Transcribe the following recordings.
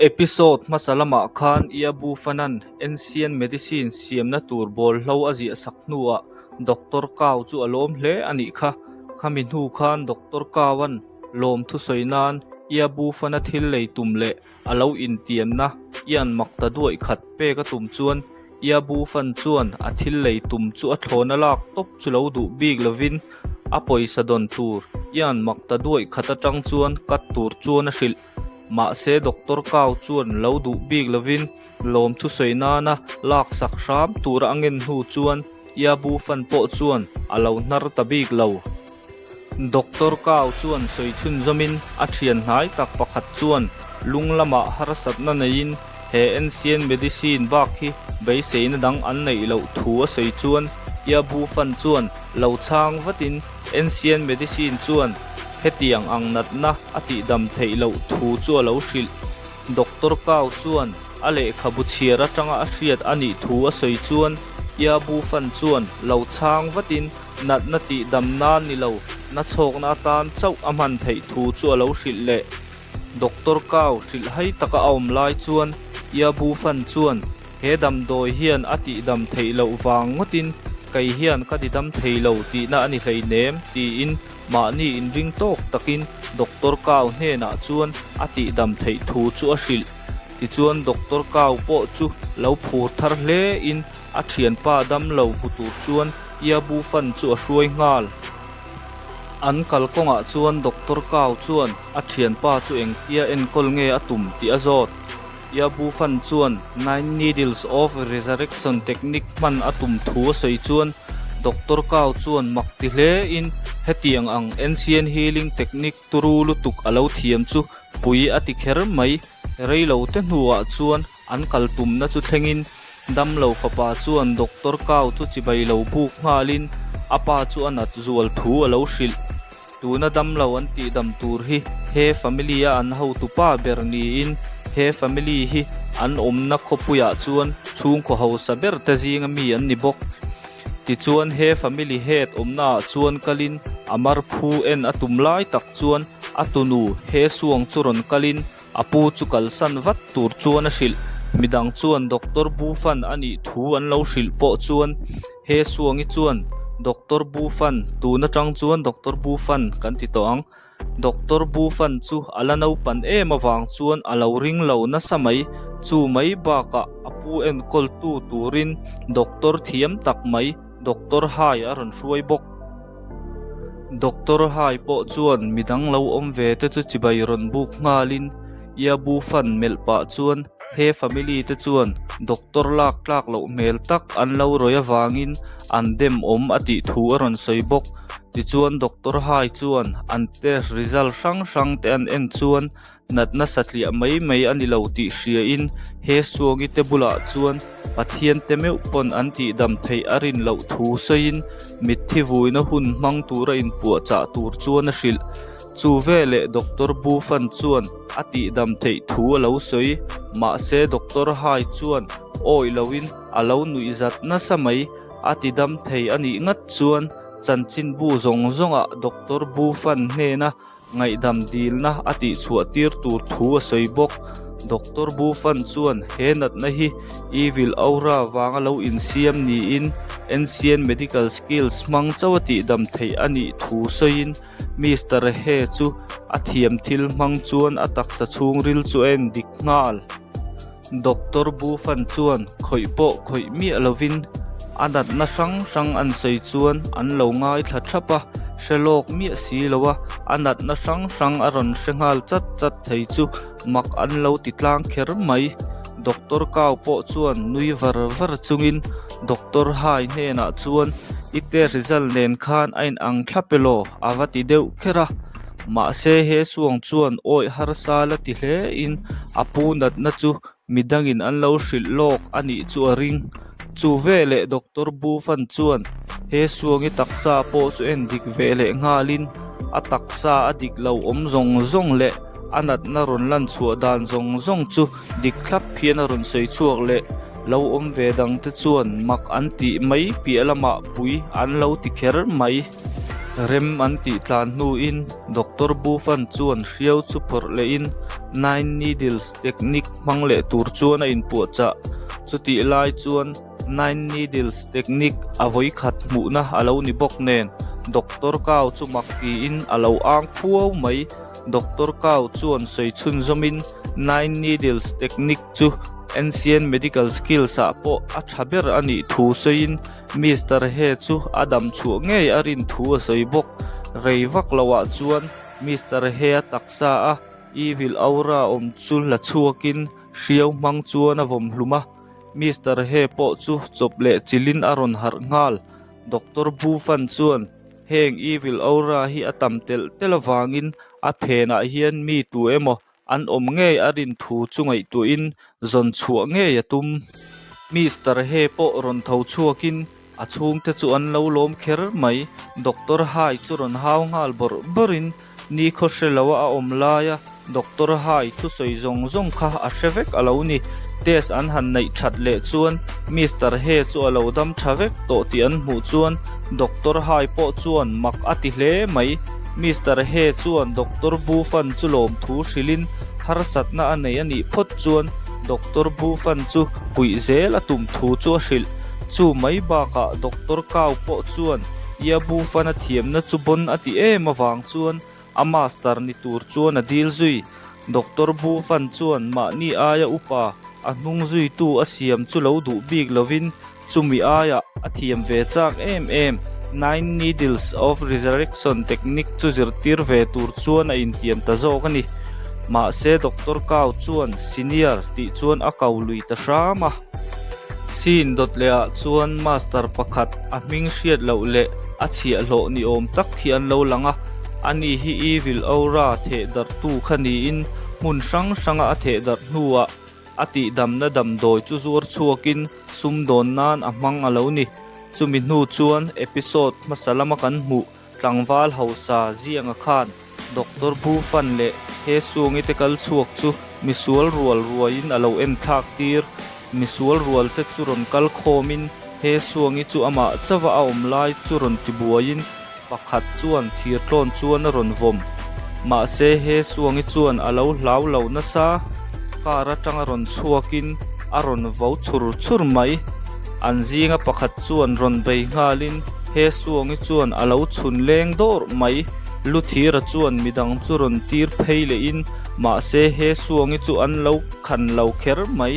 Episode hmasa lamah khan Iabu Fanan Ancient Medicine siamna tur bawlhlo a ziah sak hnuah Doctor Kau chu a lawm hle a nih kha. Khami hnu khan Doctor Kaua'n lawm thusawi nan Iabu Fana thil lei tum leh A lo intiamna ian mak ta duaih khat pek a tum chuan Iabu fan chuan a thil lei tum chu a thlawn a lak tawp chu lo duh bik lovin a pawisa dawn tur ian mak ta duaih khat atang chuan cut tur chuan a hrilh. Mahse Doctor Kau chuan lo duh bik lovin lawm thusawi nana laksak hram tura a ngen hnu chuan Iabu fan pawh chuan a lo hnar ta bik lo. Doctor Kau chuan sawi chhunzawmin a thian hnai tak pakhat chuan lung lamah harsatna neiin he ancient medicine bak hi beiseina dang an neih loh thu a sawi chuan Ia Bu Fan chuan lo chhang vatin ancient medicine chuan hetiang ang natna a tihdam theih loh thu chu a lo hrilh. Doctor Kau chuan a lehkhabu chhiar atanga a hriat a nih thu a sawi chuan Ia Bu Fan chuan lo chhang vatin Natna tih dam nan ni lo, na chhawkna atan chauh a hman theih thu chu a lo hrilh leh. Doctor Kau hrilh hai taka a awm lai chuan Ia Bu Fan chuan, He damdawi hian a tih dam theih loh vang ngawtin kei hian ka ti dam thei lo tihna a ni hleinem, tiin mahni inring tawk takin Doctor Kau hnenah chuan a tih dam theih thu chu a hrilh. Tichuan Doctor Kau pawh chu lo phur thar hlein A thianpa dam lo hmu tur chuan Ia Bu Fan chu a hruai nghal. An kalkawngah chuan Doctor Kau chuan a thianpa chu engtia enkawl nge a tum tih a zawt. Ia Bu Fan chuan Nine Needles of Resurrection technique hman a tum thu a sawi chuan Doctor Kau chuan mak ti hlein hetiang ang ancient healing technique turu lutuk a lo thiam chu pui a ti kher mai. Reilote hnuah chuan an kal tumna chu thlengin damlo fapa chuan Doctor Kau chu chibai lo buk nghalin a pa chu a nat zual thu a lo hrilh. Tuna damlo an tihdam tur hi he family a an hotu pa ber niin he family hi an awmna khawpuiah chuan chhungkaw hausa ber te zinga mi an ni bawk. Tichuan he family head awmna ah chuan kalin a mar phu en a tum lai tak chuan a tunu he suang chu rawn kalin a pu chu kalsan vat tur chuan a hrilh. Midang chuan Doctor Bufan a nih thu an lo hrilh pawh chuan he suangi chuan Doctor Bufan tun atang chuan Doctor Bufan kan ti tawh ang. Doctor Bufan chu a la naupan em avang chuan a lo ring lo nasa mai. Chu mai bakah a pu enkawltu turin doctor thiam tak mai Doctor Hai a rawn hruai bawk. Doctor Hai pawh chuan midang lo awm ve te chu chibai rawn buk nghalin Ia Bu Fan melh pah chuan he family te chuan doctor lak tlak loh hmel tak an lo rawih avangin an dem awm a tih thu a rawn sawi bawk. Tichuan Doctor Hai chuan an test result hrang hrang te an en chuan Natna satliah mai mai a ni lo tih hriain he Suangi te bulah chuan Pathian te meuh pawn an tihdam theih a rin loh thu sawiin mitthi vuina hun hmang tura inpuahchah tur chuan a hrilh. Chu veleh Doctor Bu Fan chuan a tihdam theih thu a lo sawi. Mahse Doctor Hai chuan awih loin a lo nuihzat nasa mai. A tidam thei a nih ngat chuan chanchinbu zawng zawngah Doctor Bu Fan hnena Ngaihdam dilna a tihchhuah tir tur thu a sawi bawk. Doctor Bu Fan chuan he natna hi evil aura vanga lo insiam niin ancient medical skills hmang chauh a tihdam theih a nih thu sawiin Mister He chu a thiam thil hmang chuan a taksa chhungril chu a en dik nghal. Doctor Bu Fan chuan khawih pawh khawih miah lovin a natna hrang hrang an sawi chuan an lo ngaithla thap a, hre lawk miah si lo a, a natna hrang hrang a rawn hre nghal chat chat thei chu mak an lo ti tlang kher mai. Doctor Kau pawh chuan nui var var chungin Doctor Hai hnenah chuan I test result nen khan a inang thlap elaw a va ti deuh kher a. Mahse he suang chuan awih harsa la ti hle in a pu natna chu midangin an lo hrilh lawk a nih chu a ring. Chu veleh Doctor Bu Fan chuan he suangi taksa pawh chu en dik ve leh nghalin a taksa a dik lo awm zawng zawng leh a natna rawn lan chhuah dan zawng zawng chu dik thlap hian a rawn sawi chhuak leh lo awm ve dangte chuan mak an tih mai piah lamah pui an lo ti kher mai. Rem an tih tlan hnuin Doctor Bufan chuan hriau chu phawrh lehin Nine Needles Technique hmang leh tur chuan a inpuahchah. Chutih lai chuan Nine Needles Technique a vawikhat hmuhna a lo ni bawk nen, Doctor Kao chu mak tiin a lo ang phuau mai. Doctor Kao chuan sawi chhunzawmin Nine Needles Technique chu Ancient Medical Skills ah pawh a tha ber a nih thu sawiin Mister He chu a dam chhuah ngei a rin thu a sawi bawk. Rei vak loah chuan Mister He a taksa a Evil aura awm chu la chhuakin hriau hmang chuan a vawm hlum a. Mister He pawh chu chawp leh chilhin a rawn harh nghal. Doctor Bu Fan chuan heng evil aura hi a tam telh telh avangin a phenah hian mi tu emaw an awm ngei a rin thu chu ngaihtuahin zawn chhuah ngei a tum. Mister He pawh rawn tho chhuakin a chhungte chu an lo lawm kher mai. Doctor Hai chu rawn hau nghal bawrh bawrhin Nikhaw hre lo a awm laia Doctor Hai thusawi zawng zawng kha a hre vek a lo ni. Test an han neih that leh chuan Mister He chu a lo dam tha vek tawh tih an hmuh chuan Doctor Hai pawh chuan mak a ti hle mai. Mister He chuan Doctor Bu Fan chu lawmthu hrilhin harsatna a nei a nih phawt chuan Doctor Bu Fan chu puih zel a tum thu chu a hrilh. Chu mai bakah Doctor Kao pawh chuan Ia Bu Fan a thiamna chu bon a ti em avang chuan a master ni tur chuan a dil zui. Doctor Bu Fan chuan mahni aia upa a hnung zuitu a siam chu lo duh bik lovin chumi aia a thiam ve chak em em Nine Needles of Resurrection technique chu zirtir ve tur chuan a intiam ta zawk a ni. Mahse Doctor Kao chuan senior tih chuan a ko lui ta hram a. Scene dawt leh ah chuan master pakhat a hming hriat loh leh a chhiahhlawh ni awm tak hi an lo lang a, ani hi evil aura theh darh tu kha niin hmun hrang hranga a theh darh hnuah a tihdamna damdawi chu zuar chhuakin sumdawn nan a hmang a lo ni. Chumi hnu chuan episode hmasa lama kan hmuh Tlangval hausa Zianga khan Doctor Bu Fan leh he Suangi te kal chhuak chu misual rual ruaiin a lo en thlak tir. Misual rual te chu rawn kal khawmin he Suangi chu amah chauha a awm lai chu rawn ti buaiin pakhat chuan thir tlawn chuan a rawn vawm. Mahse he Suangi chuan a lo hlau lo nasa. Car atanga rawn chhuakin a rawn vo chhur chhur mai. An zinga pakhat chuan rawn bei nghalin he Suangi chuan a lo chhun leng dawr mai. Luthira chuan midang chu rawn tir phei lehin mahse he Suangi chu an lo khan lo kher mai.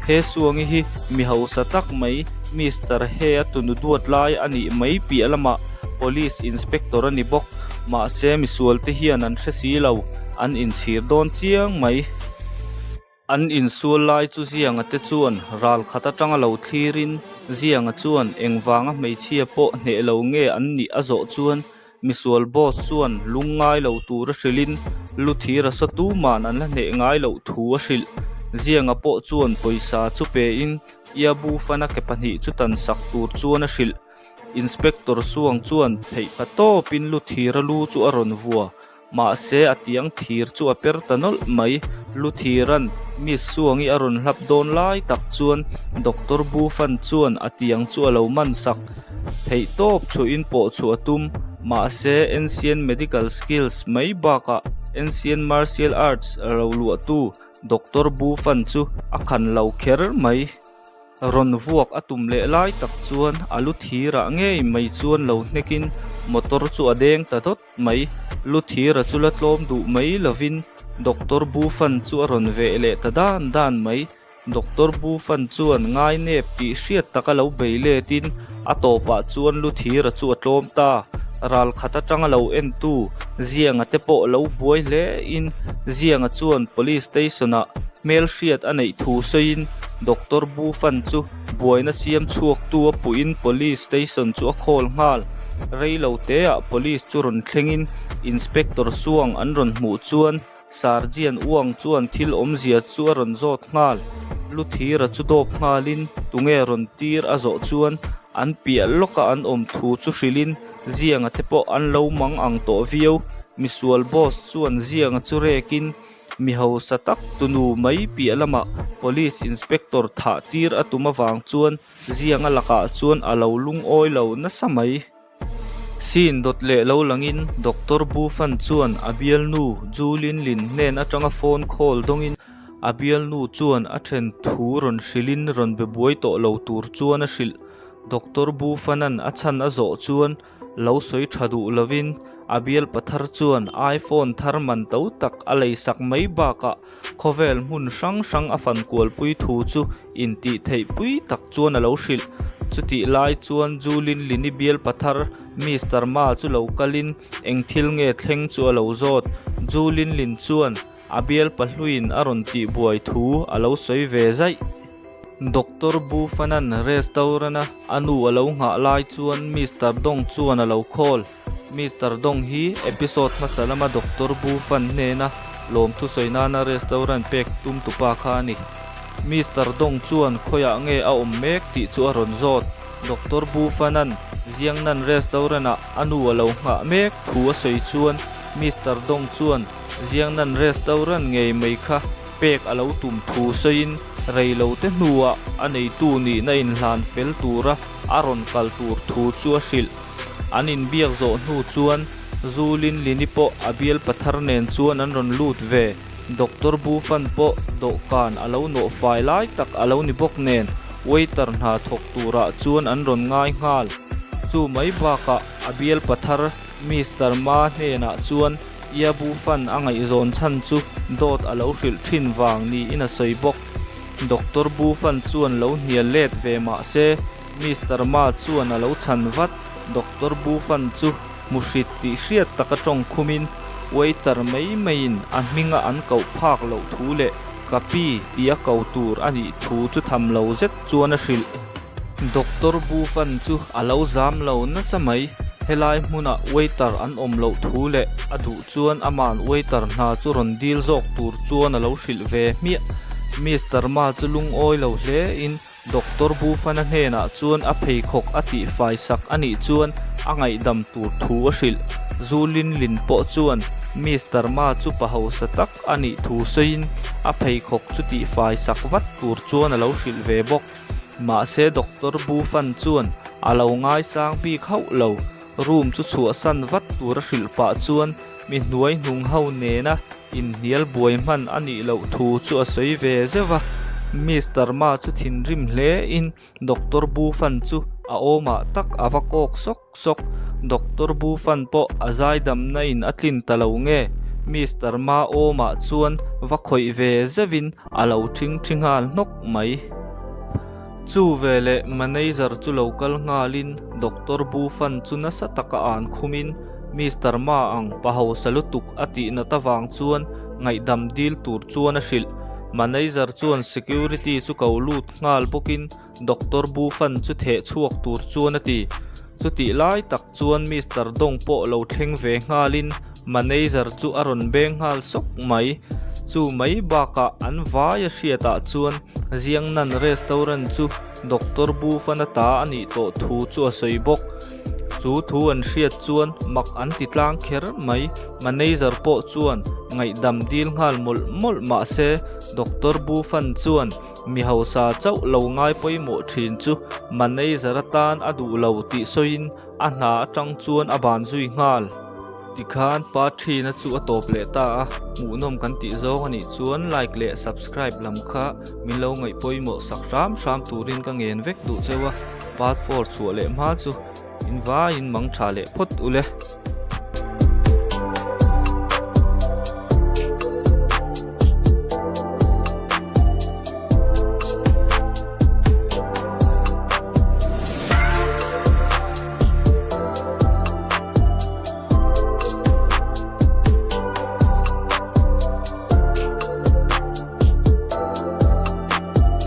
He Suangi hi mi hausa tak mai Mister He a tunu duat lai a nih mai piah lamah Police Inspector a ni bawk. Mahse misualte hian an hre si lo, an inchhir dawn chiang mai. An insual lai chu Zianga te chuan ral khat atanga lo thlirin Zianga chuan engvanga hmeichhia pawh hneh lo nge an nih a zawh chuan misual boss chuan lung ngai lo tur a hrilhin Luthira saw tuman an la hneh ngai loh thu a hrilh. Zianga pawh chuan pawisa chu pein Iabu fana ke pahnih chu tan sak tur chuan a hrilh. Inspector Suang chuan theih pa tawpin Luthira lu chu a rawn vua. Mahse, a tiang thir chu a per ta nawlh mai. Luthira'n Miss Suangi a rawn hlap dawn lai tak chuan Doctor Bu Fan chuan a tiang chu a lo man sak. Theih tawp chhuahin pawh chhuah a tum. Mahse, Ancient Medical Skills mai bakah Ancient Martial Arts ro luahtu Doctor Bu Fan chu a khan lo kher mai. Rawn vuak a tum leh lai tak chuan a lu thirah ngei mai chuan lo hnekin motor chu a deng ta dawt mai. Lu thira chu la tlawm duh mai lovin Doctor Bu Fan chu a rawn veh leh ta dan dan mai. Doctor Bu Fan chuan ngai nep tih hriat taka lo bei letin a tawpah chuan lu thira chu a tlawm ta. Ral khat atanga lo entu Zianga te pawh lo buai hle in Zianga chuan Police Station ah Hmelhriat a neih thu sawiin Doctor Bu Fan chu buaina siam chhuaktu a puhin Police Station chu a call nghal. Rei lo teah Police chu rawn thlengin Inspector Suang an rawn hmuh chuan Sergeant Uang chuan thil awmzia chu a rawn zawt nghal. Luthira chu dawp nghalin tunge rawn tir a zawh chuan an piah lawka an awm thu chu hrilhin Zianga te pawh an lo mang ang tawh viau. Misual boss chuan Zianga chu rekin Mi hausa tak tunu mai piah lamah Police Inspector thah tir a tum avang chuan Zianga lakah chuan a lo lungawi lo nasa mai. Scene dawt leh lo langin Doctor Bufan chuan a bialnu Ju Lin Lin hnen atanga phone call dawngin a bialnu chuan a then thu rawn hrilhin rawn be buai tawh lo tur chuan a hrilh. Doctor Bufanan a chhan a zawh chuan lo sawi tha duh lovin a bialpa thar chuan iPhone thar man to tak a leisak mai bakah Khawvel hmun hrang hrang a fan kualpui thu chu intih theih pui tak chuan a lo hrilh. Chutih lai chuan Julin Lini bial pathar Mister Ma chu lo kalin eng thil nge thleng chu a lo zawt. Julin Lin chuan a bial pahluiin a rawn tih buai thu a lo sawi ve zaih. Doctor Bu Fanan restaurant-a a nu a lo nghah lai chuan Mister Dong chuan a lo call. Mister Dong hi episode hmasa lama Doctor Bu Fan hnena lawmthu sawi nana restaurant pek tum tupa kha a ni. Mister Dong chuan khawiah nge a awm mek tih chu a rawn zawt. Doctor Bu Fan-a'n Jiangnan restaurant-ah a nu a lo nghah mek thu a sawi chuan Mister Dong chuan Jiangnan restaurant ngei mai kha pek a lo tum thu sawiin reilote hnuah a neitu nihna inhlan fel tura a rawn kal tur thu chu a hrilh. An inbiak zawh hnu chuan Zu Lin Lini pawh a bial pathar nen chuan an rawn lut ve. Doctor Bu Fan pawh dawhkan a lo nawh fai lai tak a lo ni bawk nen waiter hna thawk turah chuan an rawn ngai nghal. Chu mai bakah a bial pathar Mister Ma hnenah chuan Ia Bu Fan a ngaihzawn chhan chu dawt a lo hrilh thin vang niin a sawi bawk. Doctor Bu Fan chuan lo hnial let ve mah se Mister Ma chuan a lo chhan vat. Doctor Bu Fan chu hmuhrit tih hriat taka tawng khumin waiter mai maiin a hminga an koh phak loh thu leh ka pi tia ko tur a nih thu chu tham lo zet chuan a hrilh. Doctor Bu Fan chu a lo zam lo nasa mai. Helai hmunah waiter an awm loh thu leh a duh chuan aman waiter hna chu rawn dil zawk tur chuan a lo hrilh ve hmiah. Mister Ma chu lungawi lo hlein Doctor Bufana hnenah chuan a pheikhawk a tihfai sak a nih chuan a ngaihdam tur thu a hrilh. Zu Lin Lin pawh chuan Mister Ma chu pa hausa tak a nih thu sawiin a pheikhawk chu tihfai sak vat tur chuan a lo hrilh ve bawk. Mahse Doctor Bufan chuan a lo ngaisang bik hauh lo. Room chu chhuahsan vat tur a hrilh pah chuan mi hnuai hnung ho nena inhnial buai hman a nih loh thu chu a sawi ve zeuh a. Mister Ma chu thinrim hle in Doctor Bu Fan chu a awmah tak a va kawk sawk sawk. Doctor Bu Fan pawh a zaidamna in a tlin ta lo nge Mister Ma awmah chuan va khawih ve zeuh in a lo ṭhingṭhi nghal hnawk mai. Chu veleh manager chu lo kal nghalin Doctor Bu Fan chu nasa taka an khumin Mister Ma ang pa hausa lutuk a tih nat avang chuan ngaihdam dil tur chuan a hrilh. Manager chuan security chu ko lut nghal bawkin Doctor Bu Fan chu theh chhuak tur chuan a ti. Chutih lai tak chuan Mister Dong pawh lo thleng ve nghalin Manager chu a rawn beng nghal sawk mai. Chu mai bakah an vai a hriatah chuan Jiangnan restaurant chu Doctor Bu Fana ta a nih tawh thu chu a sawi bawk. Chu thu an hriat chuan mak an ti tlang kher mai. Manager pawh chuan ngaihdam dil nghal mawlh mawlh mah se Doctor Bu Fan chuan mi hausa chauh lo ngai pawimawh thin chu manager atan a duh lo tih sawiin A hna atang chuan a ban zui nghal. Tikhan pa thina chu a tawp leh ta a, hmuhnawm kan tih zawng a nih chuan like leh subscribe lam kha min lo ngaih pawimawh sak hram hram turin ka ngen vek duh cheu a, part four chhuah leh hma chu in vaiin mang tha leh phawt ule.